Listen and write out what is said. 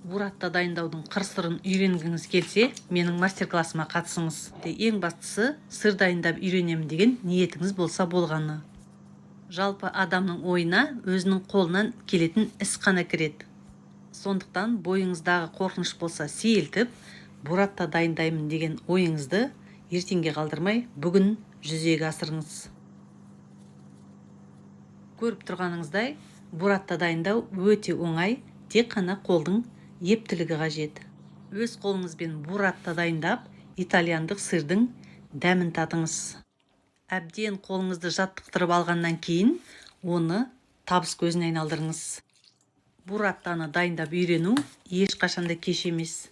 Бурратта дайындаудың қыр-сырын үйренгіңіз келсе, менің мастер-классыма қатысыңыз. Ең бастысы, сыр дайындап үйренемін деген ниетіңіз болса болғаны. Жалпы, адамның ойына өзінің қолынан келетін іс қана кіреді. Сондықтан бойыңыздағы қорқыныш болса сейілтіп, бурратта дайындаймын деген ойыңызды ертеңге қалдырмай, бүгін жүзеге асырыңыз. Көріп тұрғаныңыздай, бурратта дайындау өте оңай, тек қана қолдың ептілігі қажет. Өз қолыңызбен бурратта дайындап, итальяндық сырдың дәмін татыңыз. Әбден қолыңызды жаттықтырып алғаннан кейін оны табыс көзіне айналдырыңыз. Бурраттаны дайындап үйрену ешқашан да кеш емес.